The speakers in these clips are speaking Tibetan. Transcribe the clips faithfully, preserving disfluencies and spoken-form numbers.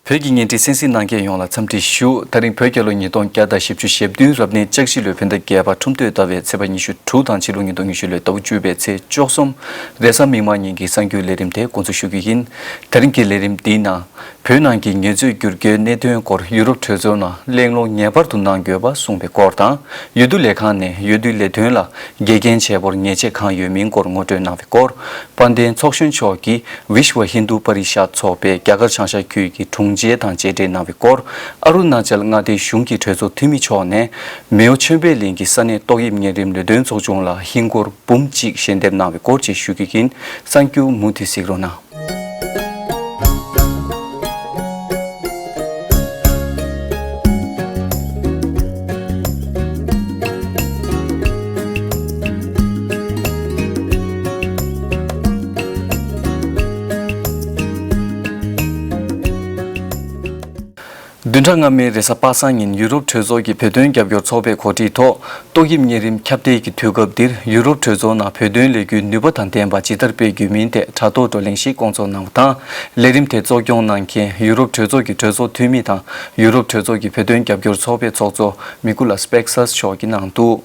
བོད་ཀྱི་བརྙན་འཕྲིན་གསན་གཟིགས་གནང་མཁན་ཡོངས་ལ་འཚམས་འདྲི་ཞུ། ད་རིང་བོད་རྒྱལ་ལོ་ཉིས་སྟོང་བརྒྱ་དང་བཞི་བཅུ་ཞེ་བདུན་རབ་གནས་ལྕགས་བཞི་ལོའི་བོད་ཟླ་བརྒྱད་པ་ཁྲུམས་སྟོད་ཟླ་བའི་ཚེས་པ་ཉི་ཤུ་དྲུག་དང་ཕྱི་ལོ་ཉིས་སྟོང་ཉི་ཤུ་ལོའི་ཟླ་བ་བཅུ་པའི་ཚེས་བཅུ་གསུམ། རེས་གཟའ་མིག་དམར་ཉིན་གྱི་གསར་འགྱུར་ལས་རིམ་དེ་འགོ་འཛུགས་ཞུ་རྒྱུ་ཡིན། ད་རིང་གི་ལས་རིམ་འདིའི་ནང་། བོད་ནང་གི་ངལ་རྩོལ་བསྒྱུར་བཀོལ་གནད་དོན་སྐོར་ཡུ་རོབ་གྲོས་ཚོགས་ནང་གླེང་སློང་ངེས་པར་དུ་གནང་དགོས་པ་གསུངས་པའི་སྐོར་དང་། འོས་བསྡུ་ལས་ཁང་ནས་འོས་བསྡུའི་ལས་དོན་ལ་དགེ་རྒན་བྱས་པར་ཉེས་ཆད་གང་ཡོད་མིན་སྐོར་ངོ་སྤྲོད་གནང་བའི་སྐོར། དཔལ་ལྡན་ཚོགས་གཞོན་མཆོག་གིས་བིཤ་ཝ་ཧིན་དུ་པ་རི་ཤད་ཚོགས་པའི་རྒྱ་གར་བྱང་ཤར་ཁུལ་གྱི་དྲུང་ཆེ་དང་མཇལ་འཕྲད་གནང་བའི་སྐོར། ཨ་རུ་ན་ཅལ་མངའ་སྡེའི་གཞུང་གི་གྲོས་ཚོགས་འཐུས་མི་མཆོག་ནས་མེའོ་ཆོས་འཕེལ་གླིང་གི་ས་གནས་ཏོག་དབྱིབས་གཉན་རིམས་ལས་དོན་ཚོགས་ཆུང་ལ་ཧིན་སྒོར་འབུམ་གཅིག་ཞལ་འདེབས་གནང་བའི་སྐོར་བཅས་ཞུ་རྒྱུ་ཡིན། གསར་འགྱུར་མུ་མཐུད་གཟིགས་རོགས་གནང་། བདུན་ཕྲག་སྔ་མའི་རེས་གཟའ་པ་སངས་ཉིན་ཡུ་རོབ་གྲོས་ཚོགས་ཀྱི་བོད་དོན་རྒྱབ་སྐྱོར་ཚོགས་པའི་གོ་སྒྲིག་ཐོག་ཏོག་དབྱིབས་གཉན་རིམས་ཁྱབ་གདལ་གྱི་དུས་སྐབས་འདིར་ཡུ་རོབ་གྲོས་ཚོགས་ནང་བོད་དོན་ལས་འགུལ་ནུས་པ་དང་ལྡན་པ་ཇི་ལྟར་སྤེལ་རྒྱུ་མིན་ཐད་དྲ་ཐོག་བགྲོ་གླེང་ཞིག་བསྐོང་ཚོགས་གནང་བ་དང་། ལས་རིམ་དེ་གཙོ་སྐྱོང་གནང་མཁན་ཡུ་རོབ་གྲོས་ཚོགས་ཀྱི་གྲོས་ཚོགས་འཐུས་མི་དང་ཡུ་རོབ་གྲོས་ཚོགས་ཀྱི་བོད་དོན་རྒྱབ་སྐྱོར་ཚོགས་པའི་ཚོགས་གཙོ་མི་ཀུ་ལ་སི་པེག་སཱས་མཆོག་གིས་གནང་འདུག།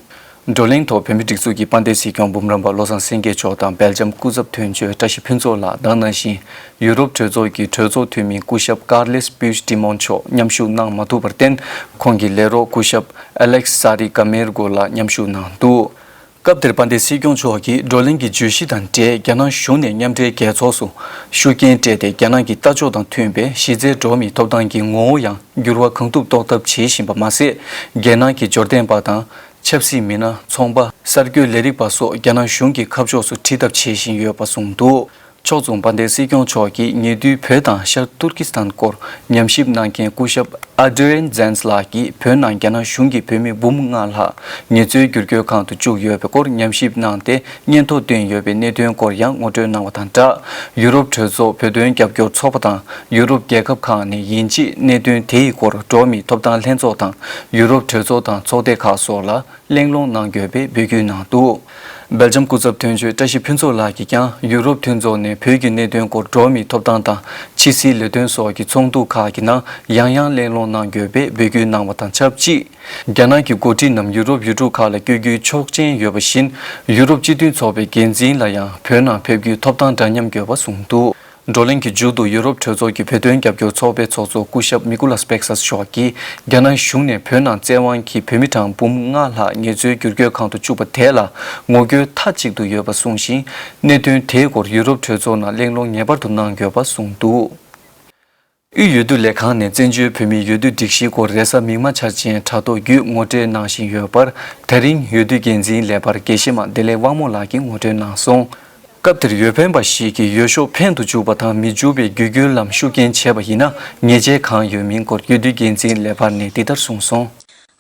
བགྲོ་གླེང་ཐོག་བོད་མིའི་སྒྲིག་འཛུགས་ཀྱི་དཔལ་ལྡན་སྲིད་སྐྱོང་འབུམ་རམས་པ་བློ་བཟང་སེང་གེ་མཆོག་དང་སྦེལ་ཇམ་སྐུ་ཚབ་དོན་གཅོད་བཀྲ་ཤིས་ཕུན་ཚོགས་ལགས་དང་ནང་བཞིན་ཡུ་རོབ་གྲོས་ཚོགས་ཀྱི་གྲོས་ཚོགས་འཐུས་མི་སྐུ་ཞབས་ཀར་ལེས་པུས་ཏི་མོན་མཆོག་མཉམ་ཞུགས་གནང་མ་ཐུབ་པར་བརྟེན། ཁོང་གི་ལས་རོགས་སྐུ་ཞབས་ཨ་ལེག་སི་ས་རི་ཀ་མེར་གོ་ལགས་མཉམ་ཞུགས་གནང་འདུག། སྐབས་དེར་དཔལ་ལྡན་སྲིད་སྐྱོང་མཆོག་གིས་བགྲོ་གླེང་གི་བརྗོད་གཞི་དང་འབྲེལ་རྒྱ་ནག་གཞུང་ནས་མཉམ་འབྲེལ་རྒྱལ་ཚོགས་སུ་ཤུགས་རྐྱེན་སྤྲད་དེ་རྒྱ་ནག་གི་ལྟ་ཕྱོགས་དང་མཐུན་པའི་གཞི་རྩའི་འགྲོ་བ་མིའི་ཐོབ་ཐང་གི་ངོ་བོ་ཡང་འགྱུར་བ་གང་ཐུབ་གཏོང་ཐབས་བྱེད་བཞིན་པ་མ་ཟད། རྒྱལ་ནང་གི་འབྱོར་ལྡན་པ་དང་། ཆབ་སྲིད་མི་སྣ། ཚོང་པ། གསར་འགོད་ལས་རིགས་པ་སོགས་རྒྱ་ནག་གཞུང་གི་ཁ་ཕྱོགས་སུ་ཁྲིད་ཐབས་བྱེད་བཞིན་ཡོད་པ་གསུངས་འདུག། ཕྱོགས་མཚུངས་དཔལ་ལྡན་སྲིད་སྐྱོང་མཆོག་གིས་ཉེ་དུས་བོད་དང་ཤར་ཏུར་ཀི་སི་ཐན་སྐོར་ཉམས་ཞིབ་གནང་མཁན་སྐུ་ཞབས་ཨ་ཌི་རེན་ཛན་སི་ལགས་ཀྱིས་བོད་ནང་རྒྱ་ནག་གཞུང་གིས་བོད་མི་འབུམ་ལྔ་ལྷག་ངལ་རྩོལ་བསྒྱུར་བཀོལ་ཁང་དུ་བཅུག་ཡོད་པའི་སྐོར་ཉམས་ཞིབ་གནང་སྟེ། སྙན་ཐོ་བཏོན་ཡོད་པའི་གནད་དོན་སྐོར་ཡང་ངོ་སྤྲོད་གནང་བ་དང་སྦྲགས། ཡུ་རོབ་གྲོས་ཚོགས་བོད་དོན་རྒྱབ་སྐྱོར་ཚོགས་པ་དང་ཡུ་རོབ་རྒྱལ་ཁབ་ཁག་ནས་ཡིན་ཕྱིན་གནད་དོན་དེ་ཡི་སྐོར་འགྲོ་བ་མིའི་ཐོབ་ཐང་ལྷན་ཚོགས་དང་ཡུ་རོབ་གྲོས་ཚོགས་དང་ཚོགས་སྡེ་ཁག་སོགས་ལ་གླེང་སློང་གནང་དགོས་པའི་འབོད་སྐུལ་གནང་འདུག། སྦེལ་ཇམ་སྐུ་ཚབ་དོན་གཅོད་བཀྲ་ཤིས་ཕུན་ཚོགས་ལགས་ཀྱིས་ཀྱང་ཡུ་རོབ་མཐུན་ཚོགས་ནས་བོད་ཀྱི་གནད་དོན་སྐོར་འགྲོ་བ་མིའི་ཐོབ་ཐང་དང་ཕྱི་སྲིད་ལས་དོན་སོགས་ཀྱི་ཚོགས་འདུ་ཁག་གི་ནང་ཡང་ཡང་གླེང་སློང་གནང་དགོས་པའི་འབོད་སྐུལ་གནང་བ་དང་ཆབས་ཅིག། རྒྱ་ནག་གི་འགོ་ཁྲིད་རྣམས་ཡུ་རོབ་ཡུལ་གྲུ་ཁག་ལ་བསྐྱོད་རྒྱུའི་ཆོག་མཆན་ཡོད་པ་བཞིན། ཡུ་རོབ་སྤྱི་མཐུན་ཚོགས་པའི་འགན་འཛིན་ལ་ཡང་བོད་ནང་ཕེབས་རྒྱུའི་ཐོབ་ཐང་འདྲ་མཉམ་དགོས་པ་གསུངས་འདུག། བགྲོ་གླེང་གི་མཇུག་ཏུ་ཡུ་རོབ་གྲོས་ཚོགས་ཀྱི་བོད་དོན་རྒྱབ་སྐྱོར་ཚོགས་པའི་ཚོགས་གཙོ་སྐུ་ཞབས་མི་ཀུ་ལ་སི་པེག་སཱས་མཆོག་གིས་རྒྱ་ནག་གཞུང་ནས་བོད་ནང་བཙན་དབང་གིས་བོད་མི་གྲངས་འབུམ་ལྔ་ལྷག་ངལ་རྩོལ་བསྒྱུར་བཀོལ་ཁང་དུ་བཅུག་པ་དེ་ལ་ངོ་རྒོལ་མཐའ་གཅིག་ཏུ་ཡོད་པ་གསུངས་ཤིང་། གནད་དོན་དེའི་སྐོར་ཡུ་རོབ་གྲོས་ཚོགས་ནང་གླེང་སློང་ངེས་པར་དུ་གནང་དགོས་པ་གསུངས་འདུག། དབུས་འོས་བསྡུ་ལས་ཁང་ནས་བཙན་བྱོལ་བོད་མིའི་འོས་བསྡུ་སྒྲིག་གཞིའི་སྐོར་རེས་གཟའ་མིག་དམར་འཆར་ཅན་དྲ་ཐོག་བརྒྱུད་ངོ་སྤྲོད་གནང་བཞིན་ཡོད་པར། ད་རིང་འོས་བསྡུ་འགན་འཛིན་ལས་འཕར་དགེ་བཤེས་མ་བདེ་ལེགས་དབང་མོ་ལགས་ཀྱིས་ངོ་སྤྲོད་གནང་སོང་། སྐབས་དེར་འོས་འཕེན་པ་ཞིག་གིས་འོས་ཤོག་འཕེན་དུ་འཇུག་པ་དང་མི་འཇུག་པའི་རྒྱུ་རྒྱུའི་ལམ་ཤུགས་རྐྱེན་བྱས་པ་ཡིན་ན་ཉེས་ཆད་གང་ཡོད་མིན་སྐོར་འོས་བསྡུ་འགན་འཛིན་ལས་འཕར་ནས་འདི་ལྟར་གསུངས་སོང་།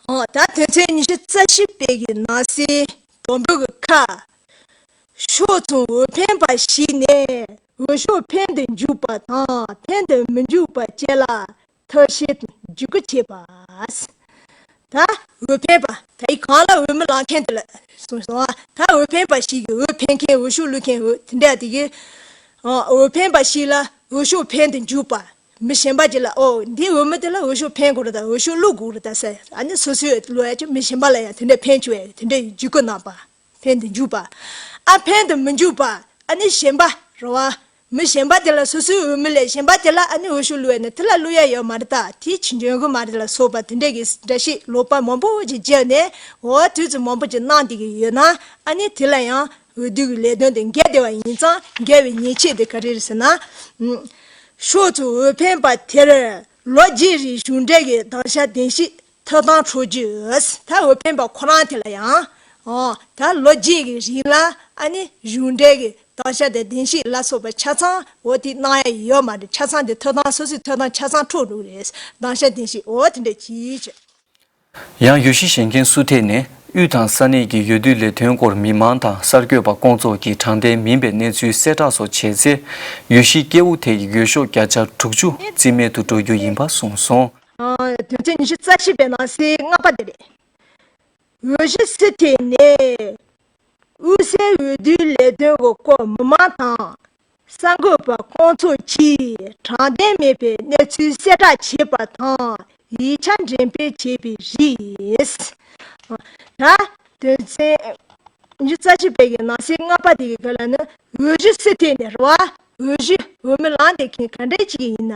ཨོ། ད་དོན་ཚན་ཉི་ཤུ་རྩ་བཞི་པའི་གི་ནང་གསེས་དང་པོའི་གི་ཁ། ཕྱོགས་མཚུངས་འོས་འཕེན་པ་ཞིག་ནས་འོས་ཤོག་འཕེན་དུ་འཇུག་པ་དང་འཕེན་དུ་མི་འཇུག་པ་བཅས་ལ་ཐབས་ཤེས་དང་འཇུག་སྒོ་བྱེད་པ། ད་འོས་འཕེན་པ་ད་ཡི་གང་ལ་འོས་མི་ལངས་མཁན་དེ་ལ་གསུངས་སོང་ཨ། ད་འོས་འཕེན་པ་ཞིག་གིས་འོས་འཕེན་མཁན་འོས་ཤོག་བླུག་མཁན་འོས་དེ་འདྲ་དེ་གིས། འོས་འཕེན་པ་ཞིག་ལ་འོས་ཤོག་འཕེན་དུ་འཇུག་པ། མི་གཞན་པ་ཅིག་ལ་ཨོ་འདིའི་འོས་མི་དེ་ལ་འོས་ཤོག་འཕེན་དགོས་རེད་ད་འོས་ཤོག་བླུག་དགོས་རེད་ད་ཟེར་ཨ་ནི་སོ་སོའི་བླུག་ཡ་ཅིག་མི་གཞན་པ་ལ་ཡང་དེ་འདྲ་འཕེན་བཅུག་ཡ་དེ་འདྲ་ཡི་འཇུག་སྒོ་གནང་པ། འཕེན་དུ་འཇུག་པ། ཨ་འཕེན་དུ་མི་འཇུག་པ་ཨ་ནི་གཞན་པ་རེད་བ། མི་གཞན་པ་དེ་ལ་སོ་སོའི་འོས་མི་ལས་གཞན་པ་དེ་ལ་ཨ་ནི་འོས་ཤོག་བླུག་ཡ་ནི་དེ་ལ་བླུག་ཡ་ཡོད་མ་རེད་ད་དེ་ཕྱི་འཇོན་གི་མ་རེད་ལ་སོགས་པ་དེ་འདྲ་གི་འདྲ་ཞིག་ལོག་པ་མང་པོ་ཅིག་བརྗོད་ནས་འོ་དུས་ཚོད་མང་པོ་ཅིག་གནང་བསྡད་ཀྱི་ཡོད་ན་ཨ་ནི་དེ་ལ་ཡང་འོས་བསྡུ་གི་ལས་དོན་དེ་འགལ་བསྡད་པ་ཡིན་ཙང་འགལ་བའི་ཉེས་ཆད་དེ་ག་རེ་རེད་ཟེར་ན། ཕྱོགས་མཚུངས་འོས་འཕེན་པ་དེར་ལོ་བརྒྱད་རིང་གཞུང་འབྲེལ་གྱི་དྭངས་ཤ་གདན་ཞུའི་ཐོབ་ཐང་འཕྲོག་རྒྱུ། ད་འོས་འཕེན་པ་ཁོ་རང་དེ་ལ་ཡང་། ཨོ། ད་ལོ་བརྒྱད་ཀྱི་རིང་ལ་ཨ་ནི་གཞུང་འབྲེལ་གྱི་དྭངས་ཤ་དང་གདན་ཞུ་ལ་སོགས་པ་ཆ་ཚང་འོ་དེ་གནང་ཡ་ཡོད་མ་རེད། ཆ་ཚང་དེ་ཐོབ་ཐང་སོ་སོའི་ཐོབ་ཐང་ཆ་ཚང་འཕྲོག་འགྲོ་གི་རེད། དྭངས་ཤ་གདན་ཞུ་འོ་དེ་འདྲ་གྱིས་བྱས། ཡང་འོས་གཞི་བཞེས་མཁན་སུ་ཐད་ནས་དབུས་དང་ས་གནས་ཀྱི་འོས་བསྡུའི་ལས་དོན་སྐོར་མི་མང་དང་གསར་འགོད་པ་སྐོང་ཚོགས་ཀྱིས་དྲང་བདེན་མིན་པའི་གནས་ཚུལ་གསལ་བསྒྲགས་སོགས་བྱས་ཚེ། འོས་གཞི་སྐྱེ་བོ་ཐད་ཀྱི་འོས་ཤོག་བརྒྱ་ཆ་དྲུག་ཅུ་རྩིས་མེད་དུ་འགྲོ་རྒྱུ་ཡིན་པ་གསུངས་སོང་། དོན་ཚན་ཉི་ཤུ་རྩ་བཞི་པའི་ནང་གསེས་ལྔ་པ་དེ་རེད། འོས་གཞི་སུ་ཐད་ནས་དབུས་སའི་འོས་བསྡུའི་ལས་དོན་གྱི་སྐོར་མི་མང་དང་ གསར་འགོད་པ་སྐོང་ཚོགས་ཀྱིས་དྲང་བདེན་མེད་པའི་གནས་ཚུལ་གསལ་བསྒྲགས་བྱས་པ་དང་ཡིག་ཆ་འགྲེམས་སྤེལ་བྱས་པའི་རིགས། ད་དོན་ཚན་ཉི་ཤུ་རྩ་བཞི་པའི་གི་ནང་གསེས་ལྔ་པ་དེ་གི་སྒང་ལ་ནི་འོས་གཞི་སུ་འཐེན་ནས་རེད་བ། འོས་གཞི་འོས་མི་ལངས་བསྡད་མཁན་ག་འདྲས་ཅིག་ཡིན་ན།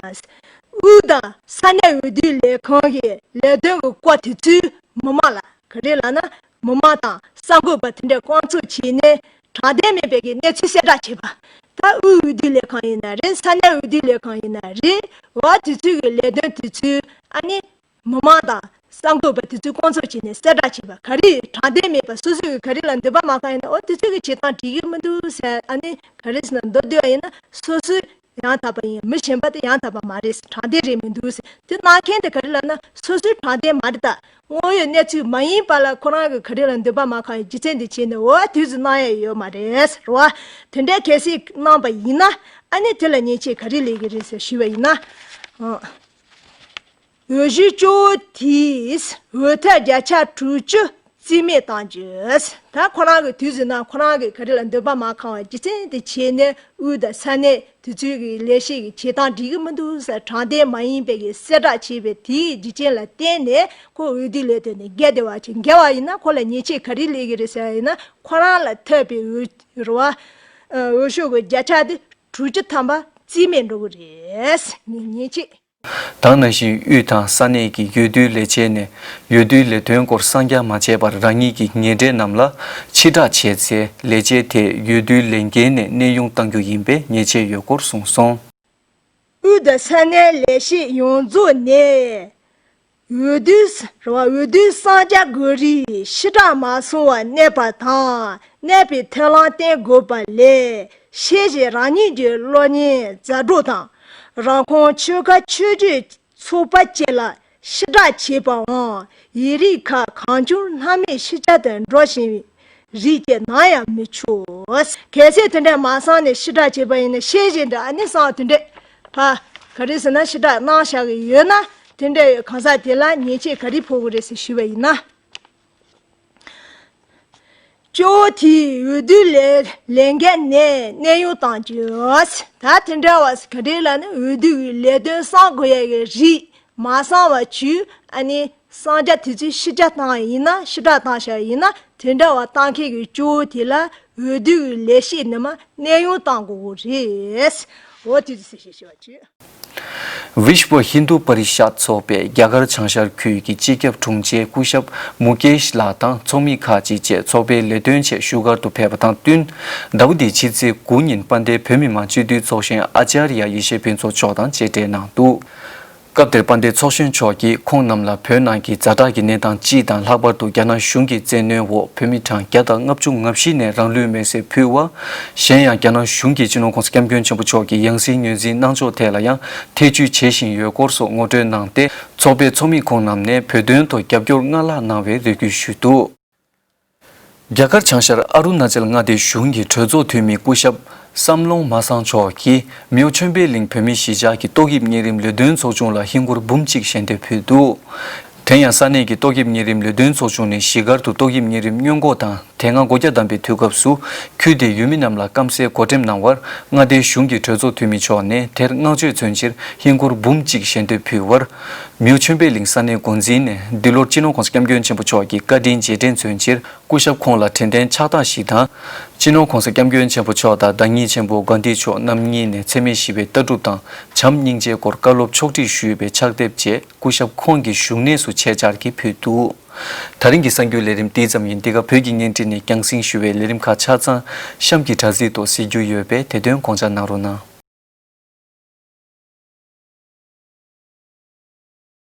དབུས་དང་ས་གནས་འོས་བསྡུ་ལས་ཁང་གི་ལས་དོན་གྱི་སྐོར་དེ་ཚོའི་མི་མང་ལ། ག་རེ་ལབ་ན། མི་མང་དང་གསར་འགོད་པ་དེ་འདྲས་སྐོང་ཚོགས་བྱས་ནས་དྲང་བདེན་མེད་པའི་གི་གནས་ཚུལ་གསལ་བསྒྲགས་བྱས་པ། ད་དབུས་འོས་བསྡུ་ལས་ཁང་ཡིན་ན་རེད། ས་གནས་འོས་བསྡུ་ལས་ཁང་ཡིན་ན་རེད། འོ་དེ་ཚོའི་གི་ལས་དོན་དེ་ཚོའི་ཨ་ནི་མི་མང་དང་གསར་འགོད་པ་དེ་ཚོའི་སྐོང་ཚོགས་བྱས་ནས་གསལ་བསྒྲགས་བྱས་པ། ག་རེ་དྲང་བདེན་མེད་པ། སོ་སོའི་གི་ག་རེ་ལ་འདོད་པ་མ་ཁེངས་ཡིན་ན་འོ་དེ་ཚོའི་གི་བྱེད་སྟངས་འགྲིག་གི་མི་འདུག་ཟེར། ཨ་ནི་ག་རེ་ཟེར་ན་མདོར་བསྡུས་པ་ཡིན་ན་སོ་སོའི་ཡང་དག་པ་ཡིན། མི་གཞན་པ་དེ་ཡང་དག་པ་མ་རེད། དྲང་བདེན་རེད་མི་འདུག་ཟེར། དེ་གནང་མཁན་དེ་ག་རེ་ལབ་ན་སོ་སོའི་དྲང་བདེན་མ་རེད་ད། དངོས་ཡོད་གནས་ཚུལ་མ་ཡིན་པ་ལ་ཁོ་རང་གི་ག་རེ་ལ་འདོད་པ་མ་ཁེངས་ཡིན་རྒྱུ་མཚན་དེ་བྱས་ནས་འོ་དུས་སུ་གནང་ཡ་ཡོད་མ་རེད་ཟེར་བ། དེ་འདྲའི་གལ་སྲིད་གནང་པ་ཡིན་ན་ཨ་ནི་དེ་ལ་ཉེས་ཆད་ག་རེ་ལས་ཀྱི་རེད་ཟེར་ཞུས་པ་ཡིན་ན། འོས་གཞི་གཙོ་བོ་དེས་འོས་ཐབས་བརྒྱ་ཆ་དྲུག་ཅུ་རྩིས་མེད་གཏང་རྒྱུ། ད་ཁོ་རང་གི་དུས་ཟིན་ན་ཁོ་རང་གི་ག་རེ་ལ་འདོད་པ་མ་ཁེངས་པ་རྒྱུ་མཚན་དེ་བྱས་ནས་དབུས་དང་ས་གནས་དེ་ཚོའི་གི་ལས་བྱེད་ཀྱི་བྱེད་སྟངས་འགྲིག་གི་མི་འདུག་ཟེར། དྲང་བདེན་མ་ཡིན་པའི་གི་གསལ་བསྒྲགས་བྱས་པའི་དེའི་རྒྱུ་རྐྱེན་ལ་བརྟེན་ནས་ཁོ་འོས་བསྡུ་ལས་དོན་ནས་བརྒལ་བསྡད་པ་ཅིག་འགལ་བ་ཡིན་ན་ཁོ་ལ་ཉེས་ཆད་ག་རེ་ལས་ཀྱི་རེད་ཟེར་བ་ཡིན་ན་ཁོ་རང་ལ་ཐོབ་པའི་འོས་རེད་བ། འོས་ཤོག་གི་བརྒྱ་ཆ་དེ་དྲུག་ཅུ་ཐམ་པ་རྩིས་མེད་འགྲོ་གི་རེད། ཉེས་ཆད། ད་ག་ནང་བཞིན་དབུས་དང་ས་གནས་ཀྱི་འོས་བསྡུའི་ལས་བྱེད་ནས་འོས་བསྡུའི་ལས་དོན་སྐོར་གསང་རྒྱ་མ་བྱས་པར་རང་ཉིད་ཀྱི་ཉེ་འབྲེལ་རྣམས་ལ་ཕྱིར་བསྒྲགས་བྱས་ཚེ་ལས་བྱེད་དེས་འོས་བསྡུའི་ལས་འགན་ནས་གནས་དབྱུང་གཏང་རྒྱུ་ཡིན་པའི་ཉེས་ཆད་ཡོད་སྐོར་གསུངས་སོང་། དབུས་དང་ས་གནས་ལས་བྱེད་ཡོངས་རྫོགས་ནས་འོས་བསྡུའི་འོས་བསྡུའི་གསང་རྒྱ་དགོས་རིགས་ཕྱིར་བསྒྲགས་མ་སོང་བར་གནས་པ་དང་གནས་པའི་ཐབས་ལམ་བསྟེན་དགོས་པ་ལས་ཤེས་བཞིན་རང་ཉིད་ཀྱི་གློག་བརྙན་མཛའ་གྲོགས་དང་རང་ཁོངས་ཆོལ་ཁ་ཆོས་བརྒྱུད་ཚོགས་པ་བཅས་ལ་ཕྱིར་བསྒྲགས་བྱས་པའམ་ཡིག་རིགས་ཁག་གང་བྱུང་སྣང་མེད་ཕྱི་གྱར་དུ་འགྲོ་བཞིན་རིགས་ཀྱིས་ནམ་ཡང་མི་ཆོག་གལ་སྲིད་དེ་འདྲ་མ་གསང་ནས་ཕྱིར་བསྒྲགས་བྱས་པ་ཡིན་ན་ཤེས་བཞིན་དུ་ཨ་ནི་གསང་དེ་འདྲ་ཕ་ག་རེ་ཟེར་ན་ཕྱིར་བསྒྲགས་གནང་བཞག་གི་ཡོད་ན་དེ་འདྲ་ཡོད་གང་ཟག་དེ་ལ་ཉེས་ཆད་ག་རེ་ཕོག་གི་རེད་ཟེར་ཞུས་པ་ཡིན་ན། གཙོ་བོ་དེས་འོས་བསྡུའི་ལས་ལས་འགན་ནས་གནས་དབྱུང་གཏང་རྒྱུ། ད་དེ་འདྲ་བ་ག་འདྲའི་ལ་ནི་འོས་བསྡུ་གི་ལས་དོན་གསང་དགོས་ཡ་གི་རིགས་མ་གསང་བ་བྱུས་ཨ་ནི་གསང་རྒྱ་དེ་ཚོའི་ཕྱིར་བསྒྲགས་བཏང་ཡིན་ན་ཕྱིར་བསྒྲགས་བཏང་བཞག་ཡིན་ན་དེ་འདྲ་བ་བཏང་མཁན་གྱི་གཙོ་བོ་དེ་ལ་འོས་བསྡུ་གི་ལས་བྱེད་ནི་མ་གནས་དབྱུང་བཏང་དགོས་གི་རེད། འོ་དེ་ཚོ་ཞེས་ཞུ་བ་བྱུས། Vishwa Hindu Parishad ཚོགས་པས་རྒྱ་གར་བྱང་ཤར་ཁུལ་གྱི་སྤྱི་ཁྱབ་དྲུང་ཆེ་སྐུ་ཞབས་མུ་ཀེཤ་ལགས་དང་ཚོགས་མི་ཁག་ཅིག་བཅས་ཚོགས་པའི་ལས་དོན་ཆེད་བཞུགས་སྒར་དུ་ཕེབས་པ་དང་བསྟུན། ཟླ་བ་འདིའི་ཕྱི་ཚེས་དགུ་ཉིན་དཔལ་ལྡན་བོད་མི་མང་སྤྱི་འཐུས་ཚོགས་གཞོན་ཨ་ཅཱརྱ་ཡེ་ཤེས་ཕུན་ཚོགས་མཆོག་དང་མཇལ་འཕྲད་གནང་འདུག་སྐབས་དེར་དཔལ་ལྡན་ཚོགས་གཞོན་མཆོག་གིས་ཁོང་རྣམས་ལ་བོད་ནང་གི་ཛ་དྲག་གི་གནས་སྟངས་སྤྱི་དང་ལྷག་པར་དུ་རྒྱ་ནག་གཞུང་གི་བཙན་གནོན་འོག་བོད་མི་གྲངས་བརྒྱ་དང་ལྔ་བཅུ་ང་བཞི་ནས་རང་ལུས་མེར་སྲེག་ཕུལ་བ། གཞན་ཡང་རྒྱ་ནག་གཞུང་གིས་སྤྱི་ནོར་༸གོང་ས་༸སྐྱབས་མགོན་ཆེན་པོ་མཆོག་གི་ཡང་སྲིད་ངོས་འཛིན་གནང་ཕྱོགས་ཐད་ལ་ཡང་ཐེ་བྱུས་བྱེད་བཞིན་ཡོད་སྐོར་སོགས་ངོ་སྤྲོད་གནང་སྟེ། ཚོགས་པའི་ཚོགས་མི་ཁོང་རྣམས་ནས་བོད་དོན་ཐོག་རྒྱབ་སྐྱོར་སྔར་ལྷག་གནང་བའི་རེ་སྐུལ་ཞུས་འདུག་རྒྱ་གར་བྱང་ཤར་ཨ་རུ་ན་ཅལ་མངའ་སྡེའི་གཞུང་གི་གྲོས་ཚོགས་འཐུས་མི་སྐུ་ཞབས་བསམ་ལོང་མ་སངས་མཆོག་གིས་མིའོ་ཆོས་འཕེལ་གླིང་བོད་མིའི་གཞིས་ཆགས་ཀྱི་ཏོག་དབྱིབས་གཉན་རིམས་ལས་དོན་ཚོགས་ཆུང་ལ་ཧིན་སྒོར་འབུམ་གཅིག་ཞལ་འདེབས་ཕུལ་འདུག་དེ་ཡང་ས་གནས་ཀྱི་ཏོག་དབྱིབས་གཉན་རིམས་ལས་དོན་ཚོགས་ཆུང་ནས་གཞིས་སྒར་དུ་ཏོག་དབྱིབས་གཉན་རིམས་སྔོན་འགོག་དང་དེ་སྔ་སྒོ་རྒྱ་བསྡམས་པའི་དུས་སྐབས་སུ་ཁུལ་དེའི་ཡུལ་མི་རྣམས་ལ་སྐམ་སའི་བགོ་འགྲེམས་གནང་བར་མངའ་སྡེའི་གཞུང་གི་གྲོས་ཚོགས་འཐུས་མི་མཆོག་ནས་དེར་བསྔགས་བརྗོད་མཚོན་ཕྱིར་ཧིན་སྒོར་འབུམ་གཅིག་ཞལ་འདེབས་ཕུལ་བར། མིའོ་ཆོས་འཕེལ་གླིང་ས་གནས་འགོ་འཛིན་ནས་འདི་ལོར་སྤྱི་ནོར་༸གོང་ས་༸སྐྱབས་མགོན་ཆེན་པོ་མཆོག་གི་བཀའ་དྲིན་རྗེས་དྲན་མཚོན་ཕྱིར་སྐུ་ཞབས་ཁོང་ལ་དྲན་རྟེན་ཕྱག་རྟགས་ཤིག་དང་། སྤྱི་ནོར་༸གོང་ས་༸སྐྱབས་མགོན་ཆེན་པོ་མཆོག་དང་བདག་ཉིད་ཆེན་པོ་གྷན་དྷི་མཆོག་རྣམ་གཉིས་ནས་འཚེ་མེད་ཞི་བའི་ལྟ་གྲུབ་དང་བྱམས་སྙིང་རྗེའི་སྐོར་བཀའ་སློབ་ཕྱོགས་སྒྲིག་ཞུས་པའི་ཕྱག་དེབ་བཅས་སྐུ་ཞབས་ཁོང་གི་བཞུགས་གནས་སུ་ཆེད་བཅར་གྱིས་ཕུལ་འདུག་དེ་རིང་གི་གསར་འགྱུར་ལས་རིམ་འདི་ཙམ་ཡིན། འདི་ག་བོད་ཀྱི་བརྙན་འཕྲིན་ནས་རྒྱང་སྲིང་ཞུ་བའི་ལས་རིམ་ཁག་ཆ་ཚང་གཤམ་གྱི་དྲ་ཚིགས་ཐོག་གཟིགས་རྒྱུ་ཡོད་པས་དེ་དོན་དགོངས་འཇགས་གནང་རོགས་གནང་།